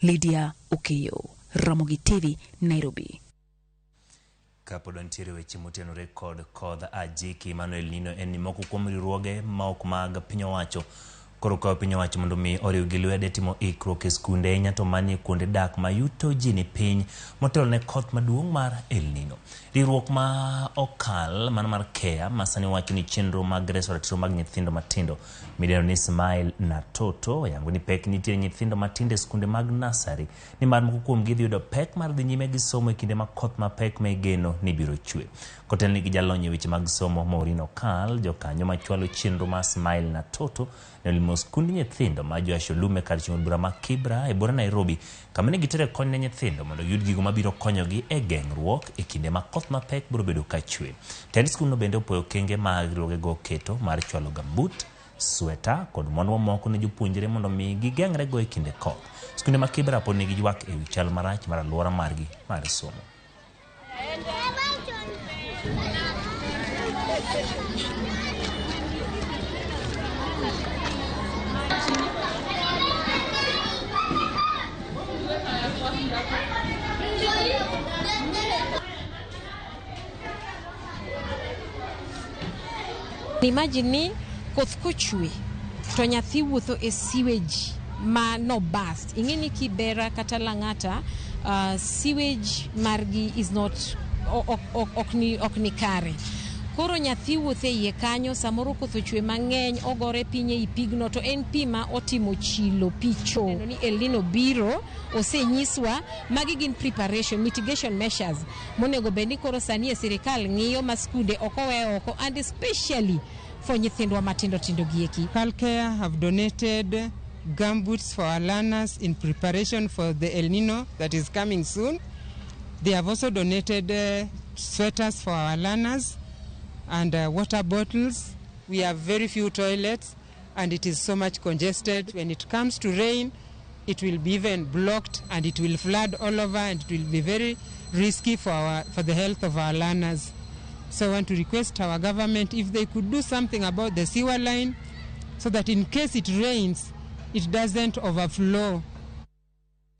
Lydia Okeyo, Ramogi TV, Nairobi. Kapod wantiere weche motenore kod kodh ajiki mano El Nino en ni moko kuom riwruoge ma ok mag piny owacho koro kwayo piny owacho mondo mi oriw gi lwedo e timo ikruok e skunde ahinya to manie kuonde dak ma yuto ji ni piny motelo ne koth maduong' mar El Nino. Riwruok ma okal mano mar KEA ma sani wacho ni chenro mag reso ratiro mag nyithindo matindo midendo ni Smile na Toto oyango ni pek nitie nyithindo matindo e skunde mag nasari nimar moko kuomgi dhi yudo pek mar dhi nyime gi somo e kinde ma koth mapek ma igeno ni biro chwe. Kotelni gi jalony e weche mag somo Maureen Okal, jokanyo machwalo chenro mar Smile na Toto ne olimo skund nyithindo ma Joash Olume kar chung' od bura ma Kibra e bura Nairobi kama ne gitere kony ne nyithindo mondo giyud gigo mabiro konyogi e geng'ruok e kinde ma koth mapek biro bedo ka chwe. Tend skundno bende opoyo okenge ma riwruogego oketo mar chwalo gambut, sweta kod mwandu mamoko ne jopuonjre mondo mi gigeng'rego e kinde koth. Skunde ma Kibra pod nigi ywak e wi chal marach mar alwora margi mar somo. Imagine ni koth kochwe to nyathi wuotho e sewage ma no burst. Ing'e ni Kibera kata Lang'ata sewage margi is not ok ni kare. Koro nyathi wuotho e iye kanyo, samoro koth ochwe mang'eny, ogore piny ei pigno to en pi ma otimo chilo, pi cho. Ni El Nino biro, osenyiswa, magi gin preparation, mitigation measures monego bed ni koro sani e sirikal ng'iyo ma skunde ok owe oko and especially for nyithindwa matindo tindo gieki. Calcare have donated gumboots for our learners in preparation for the El Nino that is coming soon. They have also donated sweaters for our learners and water bottles. We have very few toilets and it is so much congested. When it comes to rain, it will be even blocked and it will flood all over and it will be very risky for the health of our learners. So I want to request our government if they could do something about the sewer line so that in case it rains, it doesn't overflow.